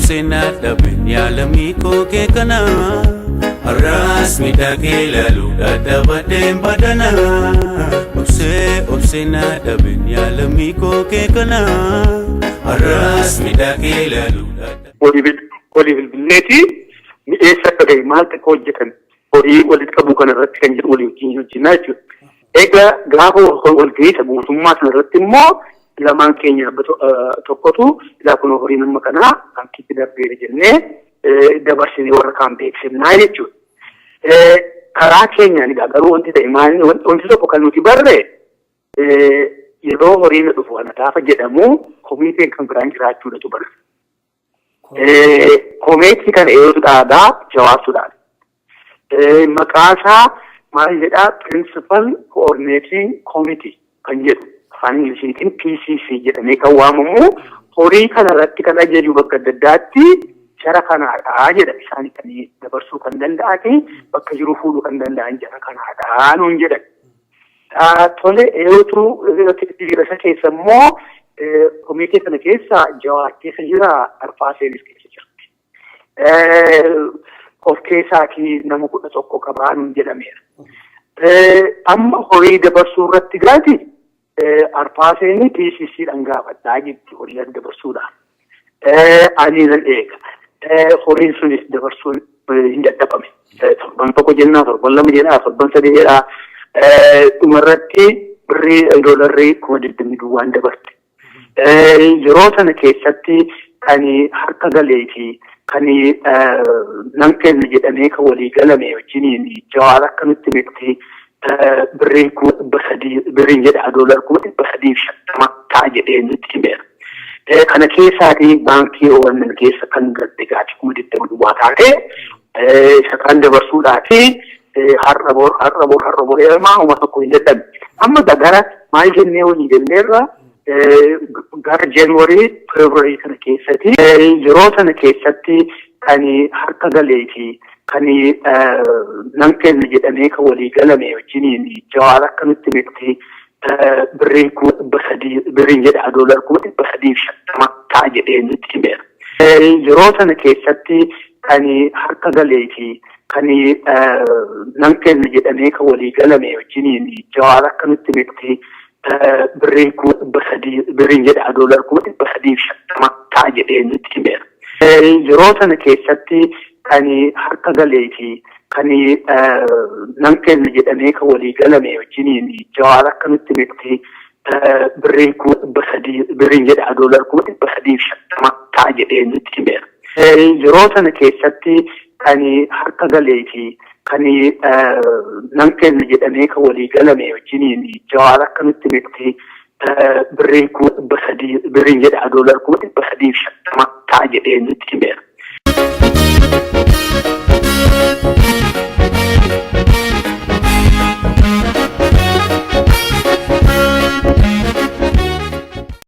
Obsee na dhabe yaalamii kookee kana. Har'aas miidhagee ilaaluu dadhabadheen badana. Obsee, obsee na dhabe yaalamii kookee kana. Har'aas miidhagee ilaaluu dadhabadheen. Walii bilbilleeti mi'eessa akka ga'e, maal akka hojjetan, horii walitti qabuu kana irratti kan jedhu walii wajjin hojjennaa jechuudha. Egaa gaafa walgahii guutummaa sana irratti immoo lamaan keenya tokkotu ilaa kun horiin amma kanaa baankiitti darbeera jennee dabarsinee warra kaan beeksifnaa jechuudha. Karaa keenyaan egaa garuu wanti ta'e maal, wanti tokko kan nuti barre, yeroo horiin dhufu kana gaafa jedhamu komiiteen kan biraan jiraachuudhatu bara. Komeetii kana eenyutu dhaabaa? Jawaartuudhaan. Maqaa isaa maal jedhaa? Principal Coordinating Committee kan jedhu, afaan Ingiliziitiin PCC jedhamee kan waamamu, horii kana irratti kan ajaju bakka adda addaatti jara kanaadha jedha. Isaan kan dabarsuu kan danda'ani, bakka jiru fuudhuu kan danda'an jara kanaadha nuun jedhan. Tole, eenyutu isa keessa immoo komitee sana keessa? Jawaar keessa jira, Arfaaseenis keessa jirti. Of keessaatii nama 11 qabaa nuun jedhameera. Amma horii dabarsuu irratti gaati Arfaaseen PCC dhaan gaafadhaa jetti horii dabarsuudhaaf. Ani nan eega. Horiin sunis dabarsuun hin dadhabame. Torban tokko jennaa, torban 2 jedhaa, torban 3 jedhaa. Dhumarratti birrii doolarrii 20,000 duwwaan dabarte. Yeroo sana keessatti kan harka galee fi kan nan kenna jedhamee kan walii galame wajjiniin Jawaar akkamitti beekti, birriin 300,000, birriin jedha doolar 350,000 ta'a jedhee nutti himeera. Kana keessaatii baankii OMN keessa kan galte gaati 20,000 duwwaa taate, isa kan dabarsuudhaa fi har'a bor, har'a bor, har'a bor jedhama, uma tokko hin dadhabne. Amma gara maal jennee walii galleerra? Gara January, February kana keessatti, yeroo sana keessatti kan harka galee fi kan nan kenna jedhamee kan walii galame wajjiniin Jawaar akkamitti beekti, birriin 300,000, birriin jedha doolar 350,000 ta'a jedhee nutti himeera. Yeroo sana keessatti kan harka galee fi kan nan kenna jedhamee kan walii galame wajjiniin Jawaar akkamitti beekti, birriin 300,000, birriin jedha doolar 350,000 ta'a jedhee nutti himeera. Yeroo sana keessatti kan harka galee fi kan nan kenna jedhamee kan walii galame wajjiniin Jawaar akkamitti beekti, birriin 300,000, birriin jedha doolar 350,000 ta'a jedhee nutti himeera. Yeroo sana keessatti kan harka galee fi kan nan kenna jedhamee kan walii galame wajjiniin Jawaar akkamitti beekti, birriin 300,000, birriin jedha doolar 350,000 ta'a jedhee nutti himeera.